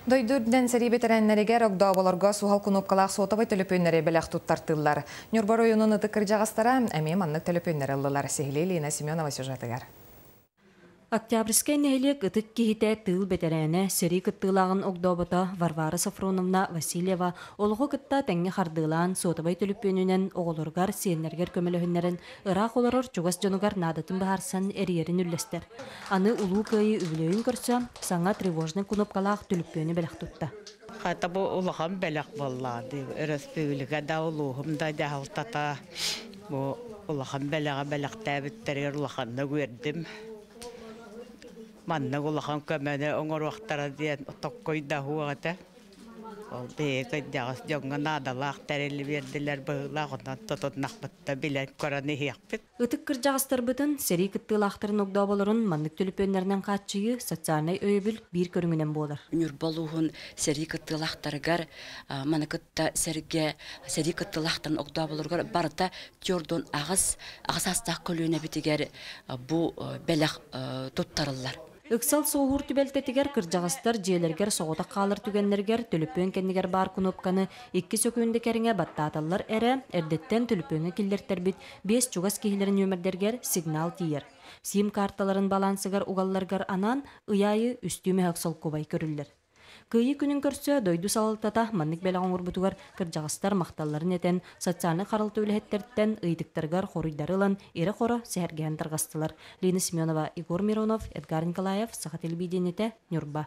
Дойду үрдүнэн сэрии бэтэрээннэригэр огдооболорго суһал кунуопкалаах суотабай төлөпүөннэри бэлэх туттартыыллар. Ньурба оройуонун ытык кырдьаҕастара эмиэ маннык төлөпүөннэри ыллылар. Сиһилии Лина Семенова сюжетыгар. Октябрьскай нэһилиэк ытык киһитэ, тыыл бэтэрээнэ, сэрии кыттыылааҕын огдообото Варвара Софроновна Васильева олоҕу кытта тэҥҥэ хардыылаан, суотабай төлөпүөнүнэн оҕолоругар, сиэннэригэр көмөлөһүннэрэн, ыраах олорор чугас дьонугар наадатын быһаарсан эрийэрин үллэстэр. Аны Улуу Кыайыы үбүлүөйүн көрсө саҥа тревожнай кунуопкалаах түлүппүөнү бэлэх тутта. Хата бу улахан бэлэх буолла дии. Өрөспүүбүлүкэ да улууһум да дьаһалтата бу улахан бэлэҕи бэлэхтээбиттэригэр улаханнык үөрдүм. Маннык улахан көмөнү оҥоруохтара диэн токкуйдаһыах этэ. Ол биһиги кырдьаҕас дьоҥҥо наадалаах тэрили биэрдилэр быһыылаах, онон тутуннахпыт да билэн көрөн иһиэхпит. Ытык кырдьаҕастарбытын, сэрии кыттыылаахтарын огдооболорун маннык төлөпүөннэринэн хааччыйыы социальнай өйөбүл биир көрүҥүнэн буолар. Ньурба улууһун сэрии кыттыылаахтарыгар маны кытта сэргэ сэрии кыттыылаахтарын огдооболоругар барыта 48 аҕыс саастаах көлүөнэбитигэр бу бэлэх туттарыллар. Ыксал суоһуур түбэлтэтигэр кырдьаҕастар дьиэлэригэр соҕотох хаалар түгэннэригэр төлөпүөн кэннигэр баар кунуопканы 2 сөкүүндэ кэриҥэ баттааталлар эрэ, эрдэттэн төлөпүөҥҥэ киллэртэрбит 5 чугас киһилэрин нүөмэрдэригэр сигнал тиийэр. Сим-карталарын балансыгар угалларыгар анаан ый аайы үстүү мөһөк солкуобай көрүллэр. Кыайыы күнүн көрсө дойду салалтата маннык бэлэх оҥорбутугар кырдьаҕастар махталларын этэн, социальнай харалта үлэһиттэртэн ыйытыктарыгар хоруйдары ылан, ирэ-хоро сэһэргэһэн тарҕастылар. Лина Семенова, Егор Миронов, Эдгар Николаев, Саха телевидениетэ, Ньурба.